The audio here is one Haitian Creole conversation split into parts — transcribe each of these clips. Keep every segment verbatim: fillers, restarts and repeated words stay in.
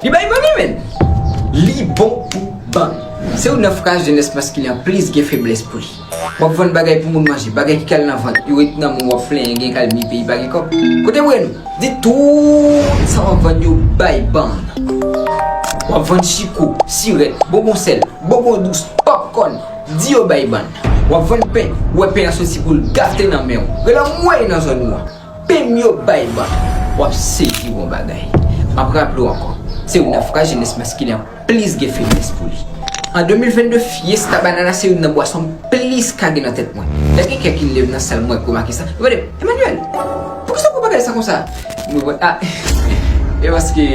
Li bay bann wi, menn. Li bon pou bann. Se youn nan fraz jenès maskilen an plis gen feblès pou li. W ap vann bagay pou moun manje, bagay ki kal nan vant, yo ret nan men w, w ap plenyen, gen kal mi peyi pa gen kòb. Kote mwen nou? Di tout sa w ap vann yo bay bann. W ap vann chiko, sirèt, bonbon sèl, bonbon dous, popcorn, di yo bay bann. W ap vann pen, w wè pen an soti pou l gate nan men w. Rele anmwey nan zòn ou an. Pen m yo bay bann. W ap sezi bon bagay. M ap raple w ankò, se youn nan fraz jenès maskilen an plis gen feblès pou li. An de mil vennde, Fiesta Banana se youn nan bwason m plis ka gen nan tèt mwen. Lè gen kèk ki leve nan sal mwen k remake sa, yo mande m, Emmanuel, poukisa w pran bagay sa konsa? Mwen reponn, ah, e paske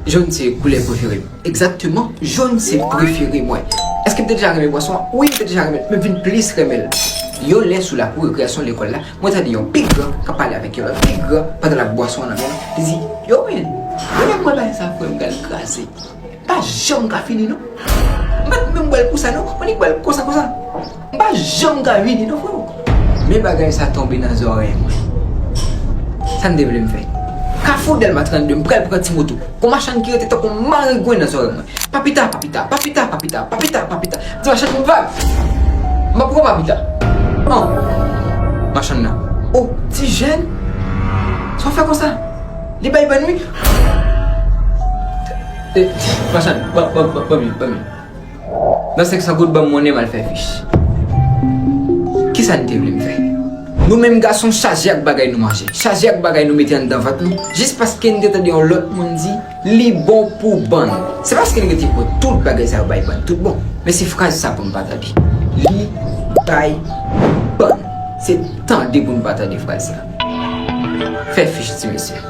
jòn se koulè prefere m. Egzakteman, jòn se prefere mwen. Èske m te deja renmen bwason an? Wi, m te deja renmen l, men m vin plis renmen l. Yon lè sou lakou rekreyasyon lekòl la, mwen tande yon pi gran k ap pale avèk yon lòt pi gran pandan l ak bwason an nan men l. Li di, yo, men, ou te bwè bagay sa, frè m, pral kraze. M pa janm ka fini, non. M pa t menm bwè l konsa, non. Mwen li bwè l konsa, konsa. M pa janm ka vini, non, frè m. Men bagay sa tonbe nan zòrèy mwen. Sa n te vle m fè? Kafou Dèlma trannde, m pral pran ti moto. Gon machann ki rete tankou marengwen nan zòrèy mwen. Papita, papita, papita, papita, papita, papita. Di machann m pa. M ap pran papita. An. Machann nan. O, ti jèn. Sa w fè konsa? Li bay bann wi. Eh, machann, ban, ban, ban, ban m li, ban m li. Nan senk san goud, ban m monnen m al fè fich. Kisa n te vle m fè? Nou menm gason chaje ak bagay nou manje, chaje ak bagay nou mete anndan vant nou, jis paske n te tande yon lòt moun di, li bon pou bann. Se paske n rete pran tout bagay sa yo bay bann tout bon. Men se fraz sa pou n pa tande. Li bay bann. Se tande pou n pa tande fraz sa. Fè fich, ti mesye.